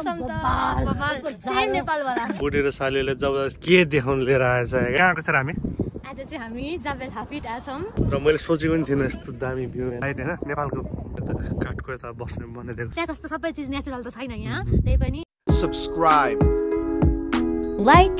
मौसम त बबाल सेम नेपाल वाला बुढी र सालीले जबरजस्त के देखाउन लिएर आएछ कहाँको छ हामी आज चाहिँ हामी जाबेल हाफिट आछौँ र मैले सोचेको पनि थिइनँ यस्तो दामी भ्यू हैन नेपालको काठको यता बस्ने बनाइदिएको त्यहाँ कस्तो सबै चीज नेचुरल त छैन यहाँ त्यही पनि subscribe लाइक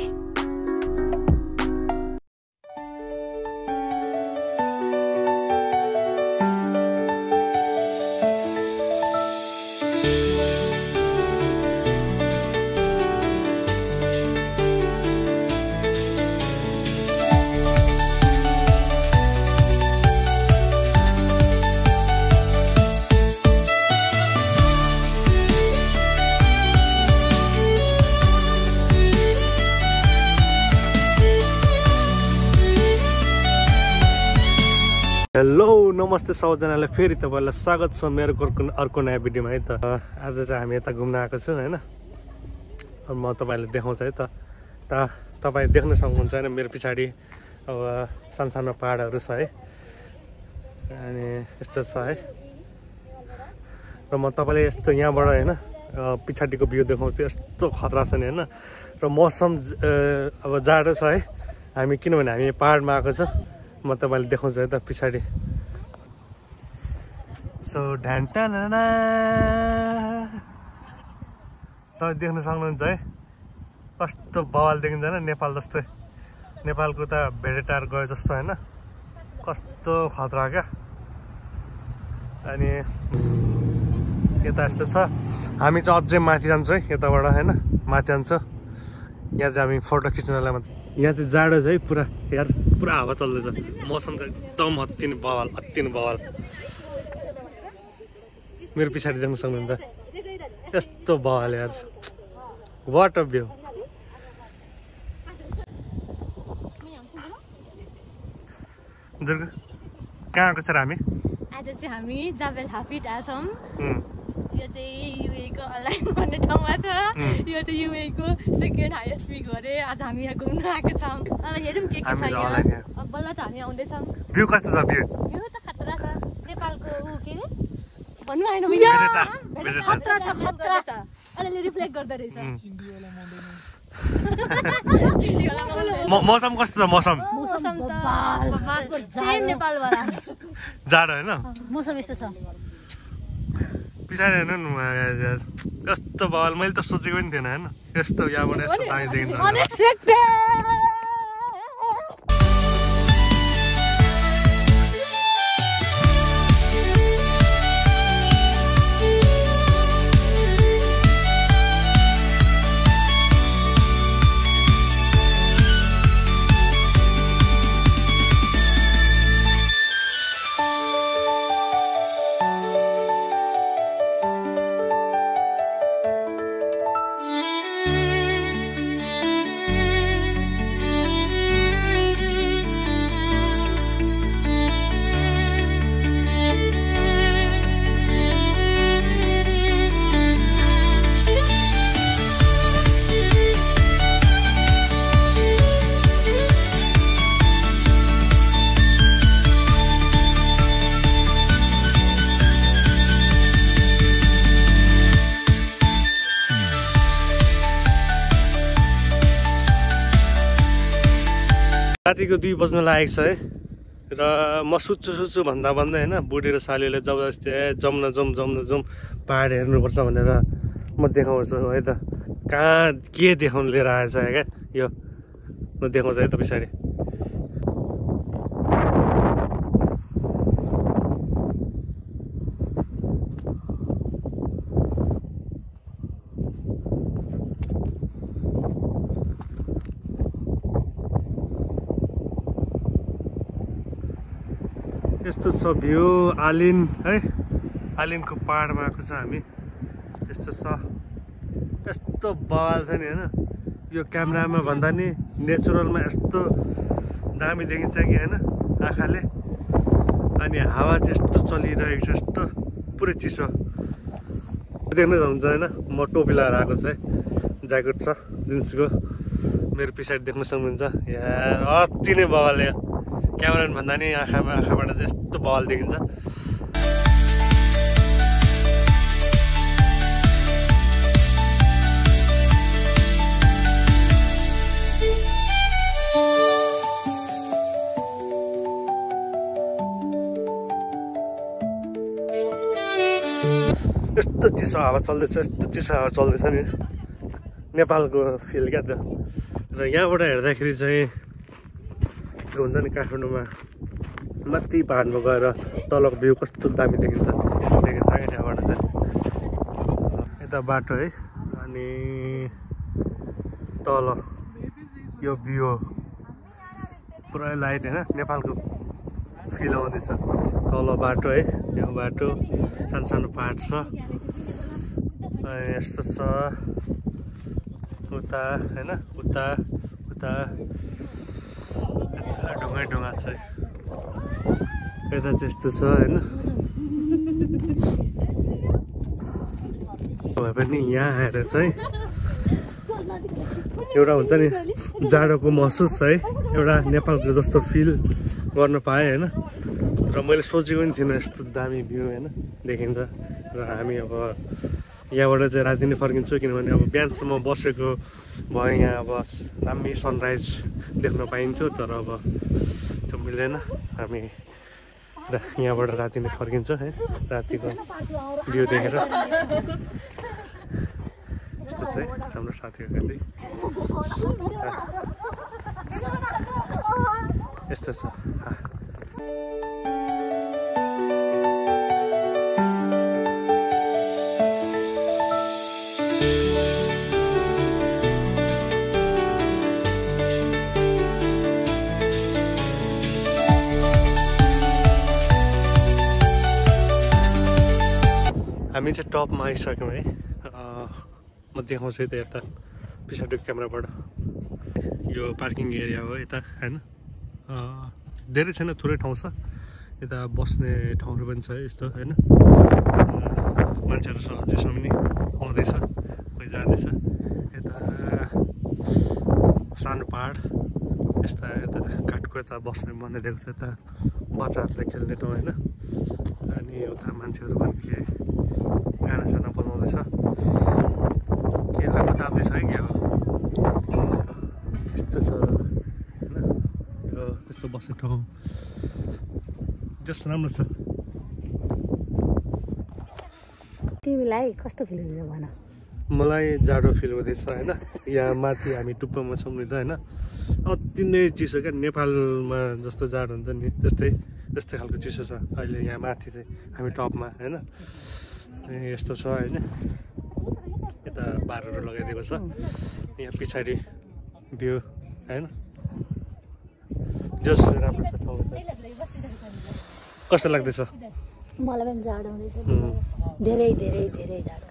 हेलो नमस्ते सबैजनालाई फेरि तपाईँलाई स्वागत छ मेरो अर्को नयाँ भिडियोमा है त आज चाहिँ हामी यता घुम्न आएको छौँ होइन म तपाईँलाई देखाउँछु है त तपाईँ देख्न सक्नुहुन्छ होइन मेरो पछाडि अब सानो पहाडहरू छ है अनि यस्तो छ है र म तपाईँलाई यस्तो यहाँबाट होइन पछाडिको भ्यू देखाउँछु यस्तो खतरा छ नि होइन र मौसम अब जाडो छ है हामी किनभने हामी पहाडमा आएको छ म तपाईँले देखाउँछु है त पछाडि सो ढ्यान्टाना तपाईँ देख्न सक्नुहुन्छ है कस्तो बवाल देखिन्छ होइन नेपाल जस्तै नेपालको त भेडेटार गयो जस्तो होइन कस्तो खतरा क्या अनि यता यस्तो छ हामी चाहिँ अझै माथि जान्छौँ है यताबाट होइन माथि जान्छ यहाँ चाहिँ हामी फोटो खिच्नलाई मात्रै यहाँ चाहिँ जाडो छ है पुरा यार पुरा हावा चल्दैछ मौसम चाहिँ एकदम अति नै बवाल मेरो पछाडि देख्न सक्नुहुन्छ यस्तो बवाल यार वाट अ भ्यू दुर्गा कहाँको छ र हामी आज चाहिँ हामी जाबेल हाफिट आछौँ यो चाहिँ युए को अलाइन भन्ने ठाउँमा छ यो चाहिँ युए को सेकेन्ड हाइएस्ट पिक हो रे आज हामी यहाँ घुम्न आएको छौँ अब हेरौँ के छ यहाँ अब बल्ल त हामी आउँदैछौँ भ्यू कस्तो छ भ्यू त खतरा छ नेपालको ऊ के रे भन्नु आएन खतरा छ अलिअलि रिफ्लेक्ट गर्दो रहेछ मौसम कस्तो छ मौसम त बबाल सेम नेपाल वाला जाडो होइन मौसम यस्तो छ पछाडि हेर्नु न यस्तो बवाल मैले त सोचेको पनि थिएन होइन यस्तो यहाँबाट यस्तो दामी देखिन्छ रातिको 2 बज्न लागेको छ है र म सुत्छु भन्दा होइन बुढी र सालीले जबरजस्ती जम्न जाउँ पहाड हेर्नुपर्छ भनेर म देखाउँछु है त कहाँ के देखाउन लिएर आएछ क्या यो म देखाउँछु है त पछाडि यस्तो छ भ्यू आलिन है आलिनको पहाडमा आएको छ हामी यस्तो छ यस्तो बवाल छ नि होइन यो क्यामेरामा भन्दा नि नेचुरलमा यस्तो दामी देखिन्छ कि होइन आँखाले अनि हावा चाहिँ यस्तो चलिरहेको छ यस्तो पुरै चिसो देख्न सक्नुहुन्छ होइन म टोपी लगाएर आएको छु है ज्याकेट छ जिन्सको मेरो पछाडि देख्न सक्नुहुन्छ यार अति नै बवाल क्यामेरा भन्दा नि आँखाबाट चाहिँ यस्तो बवाल देखिन्छ यस्तो चिसो हावा चल्दैछ, यस्तो चिसो हावा चल्दैछ नि, नेपालको फिल क्या त। र यहाँबाट हेर्दाखेरि चाहिँ हुन्छ नि काठमाडौँमा माथि पाहाडमा गएर तलको भ्यू कस्तो दामी देखिन्छ त्यस्तो देखिन्छ क्या त्यहाँबाट चाहिँ। यता बाटो है, अनि तल यो भ्यू पुरै लाइट होइन, नेपालको फिल आउँदैछ। तल बाटो है, यो बाटो सानो सानो पाहाड छ, यस्तो छ उता होइन, उता उता ढुङ्गै ढुङ्गा छ, यता चाहिँ यस्तो छ होइन। भए पनि यहाँ आएर चाहिँ एउटा हुन्छ नि जाडोको महसुस है, एउटा नेपालको जस्तो फिल गर्न पाएँ होइन। र मैले सोचेको पनि थिइनँ यस्तो दामी भ्यू होइन देखिन्छ। र हामी अब यहाँबाट चाहिँ राति नै फर्किन्छु, किनभने अब बिहानसम्म बसेको भए यहाँ अब दामी सनराइज देख्न पाइन्थ्यो, तर अब त्यो मिल्दैन। हामी यहाँबाट राति नै फर्किन्छ है, रातिको भ्यू देखेर। यस्तो चाहिँ हाम्रो साथीहरूको गाडी यस्तो छ। हामी चाहिँ टपमा आइसक्यौँ है। म देखाउँछु है त यता पछाडिको क्यामेराबाट। यो पार्किङ एरिया हो यता होइन, धेरै छैन, थोरै ठाउँ छ। यता बस्ने ठाउँहरू पनि छ यस्तो होइन, मान्छेहरू अझैसम्म नि आउँदैछ, कोही जाँदैछ। यता सानो पाहाड यस्ता, यता काठको यता बस्ने भन्ने देख्छ, यता बच्चाहरूले खेल्ने ठाउँ होइन। अनि उता मान्छेहरू पनि के गानासाना बजाउँदैछ, के आगो ताप्दैछ है क्या हो, यस्तो छ होइन। यो यस्तो बस्ने ठाउँ जस राम्रो छ। तिमीलाई कस्तो फिल हुँदैछ भन? मलाई जाडो फिल हुँदैछ होइन। यहाँ माथि हामी टुप्पोमा छौँ नि त होइन, अति नै चिसो क्या, नेपालमा जस्तो जाडो हुन्छ नि त्यस्तै खालको चिसो छ अहिले यहाँ माथि चाहिँ, हामी टपमा होइन। यस्तो छ होइन, यता बारहरू लगाइदिएको छ, यहाँ पछाडि भ्यू होइन, जस राम्रो छ ठाउँ। कस्तो लाग्दैछ? मलाई पनि जाडो हुँदैछ, धेरै धेरै धेरै जाडो।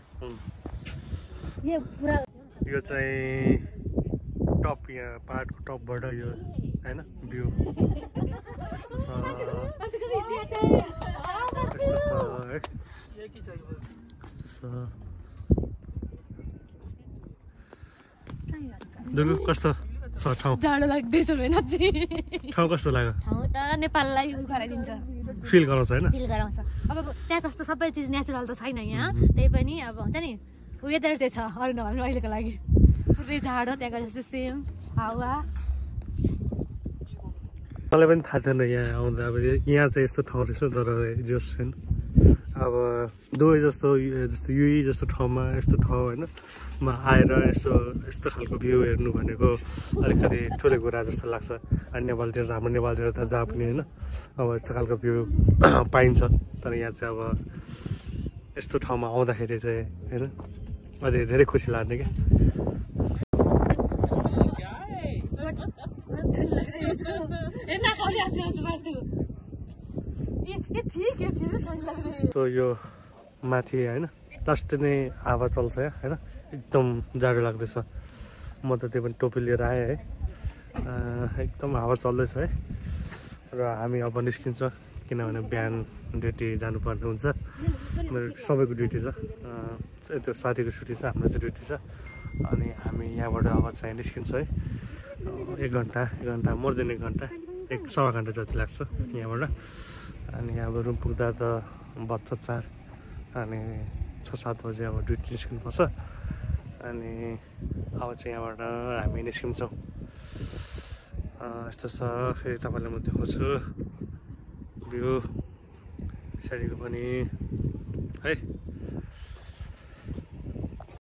यो चाहिँ टप, यहाँ पाहाडको टपबाट यो होइन भ्यू यस्तो छ, यस्तो छ है, यस्तो छ। दुर्गु कस्तो छ ठाउँ? जाडो लाग्दैछ होइन, ठाउँ कस्तो लाग्यो? ठाउँ त नेपाललाई उयो गराइदिन्छ, फिल गराउँछ होइन, फिल गराउँछ। अब त्यहाँ कस्तो सबै चिज नेचुरल त छैन यहाँ, त्यही पनि अब हुन्छ नि वेदर चाहिँ छ, अरू नभए अहिलेको लागि पुरै जाडो, त्यहाँको जस्तो सेम हावा। मलाई पनि थाहा थिएन यहाँ आउँदा अब यहाँ चाहिँ यस्तो ठाउँ रहेछ, तर जोस् छैन। अब दुवै जस्तो युई जस्तो ठाउँमा यस्तो ठाउँ होइन मा आएर यस्तो खालको भ्यू हेर्नु भनेको अलिकति ठुलो कुरा जस्तो लाग्छ। अनि नेपालतिर हाम्रो नेपालतिर त जहाँ पनि होइन अब यस्तो खालको भ्यू पाइन्छ, तर यहाँ चाहिँ अब यस्तो ठाउँमा आउँदाखेरि चाहिँ होइन अझै धेरै खुसी लाग्ने क्या। तो यो माथि होइन लास्ट नै हावा चल्छ होइन, एकदम जाडो लाग्दैछ। म त त्यो पनि टोपी लिएर आएँ है, एकदम हावा चल्दैछ है। र हामी अब निस्किन्छ, किनभने बिहान ड्युटी जानुपर्ने हुन्छ। मेरो सबैको ड्युटी छ, त्यो साथीको छुट्टी छ, हाम्रो चाहिँ ड्युटी छ। अनि हामी यहाँबाट अब चाहिँ निस्किन्छ है। 1 घन्टा मोर देन 1 घन्टा, 1-1.25 घन्टा जति लाग्छ यहाँबाट। अनि अब रुम पुग्दा त बज्छ 4, अनि 6-7 बजे अब ड्युटी निस्किनुपर्छ। अनि अब चाहिँ यहाँबाट हामी निस्किन्छौँ। यस्तो छ, फेरि तपाईँलाई म देखाउँछु भ्यू पछाडिको पनि। है